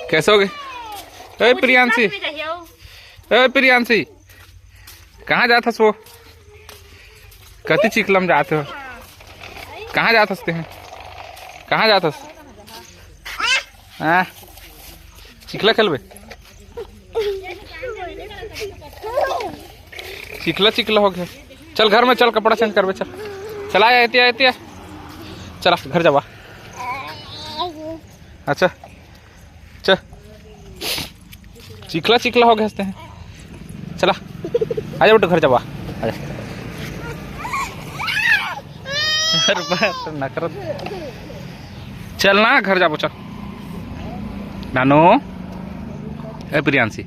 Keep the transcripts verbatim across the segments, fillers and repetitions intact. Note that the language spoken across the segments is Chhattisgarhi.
कैसे हो गए? ए प्रियांशी, ए प्रियांशी, कहाँ जात हस वो? कति चिखला में जात हो? कहाँ जात हस तें? कहाँ जात हस? हाँ, चिखला खेलबे? चिखला चिखला हो गया। चल घर में चल, कपड़ा चेंज करबे, चल। चला, एतिया, एतिया। चला घर जावा। अच्छा, चल। चिखला चिखला हो गए हंसते हैं। चला, आजा बेटा, घर जावा। आजा। अरे बाप रे, नखरा। चल ना, घर जाबो, चल। नानू, ए प्रियांशी,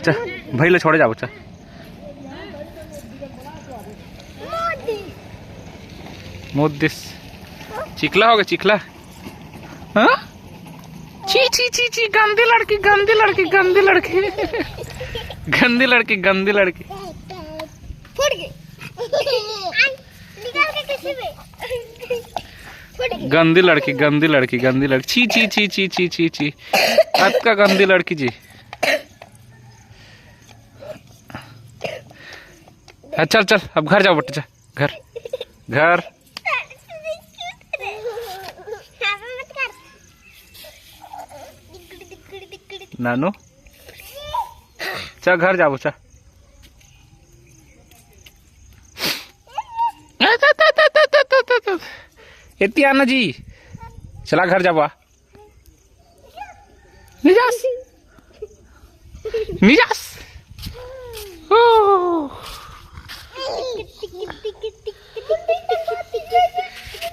चल, भाई ले छोड़े जाबो, चल। मोदिस। चिखला हो गया, चिखला। हाँ? छी, छी, छी, छी, गंदी लड़की, गंदी लड़की, गंदी लड़की। गंदी लड़की, गंदी लड़की। फूट गई। निकाल के कैसे बे? फूट गई। गंदी लड़की, गंदी लड़की, गंदी लड़की। छी, छी, छी, छी। अतका गंदी लड़की जी। हाँ, चल, चल, अब घर जाओ बेटा, जा। घर, घर। नानू, चल, घर जाबो, चल। एती आना जी, चला, घर जाबो, आ। निजास। निजास। ओ।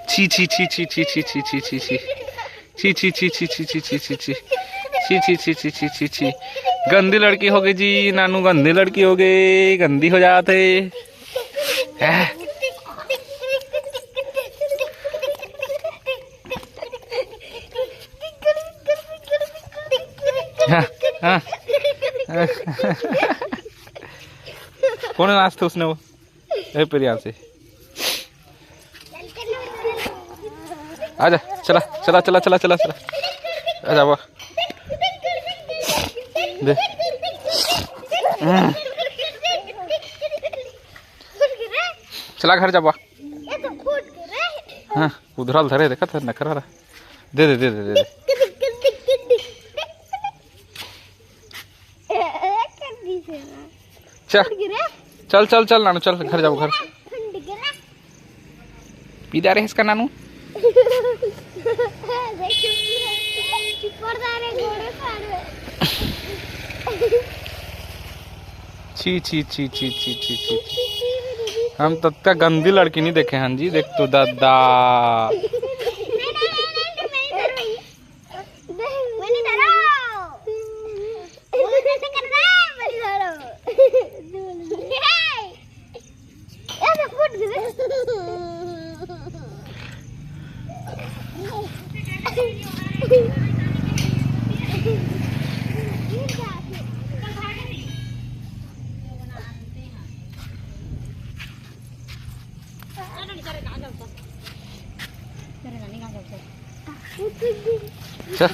छी, छी, छी, छी। छी, छी, छी, छी, छी, छी। छी, छी, छी, छी, छी। गंदी लड़की हो गई जी, नानू गंदी लड़की हो गई, गंदी हो जात हे। हैं? हाँ, हाँ। कौन नाचते उसने वो? ए प्रियांशी। आजा, चला, चला, चला, चला, चला, चला। आजा, वाह। दे। हम्म। चला घर जाबो। हाँ, उधरल धरे, देखा था, नखरा रहा। दे, दे, दे, दे, दे, दे। चल, चल, चल, चल, नानू, चल, घर जाबो, घर। पी जा रहे इसका नानू। छी, छी, छी। हम तो इतना गंदी लड़की नहीं देखे हैं जी, देख तू दादा। चल,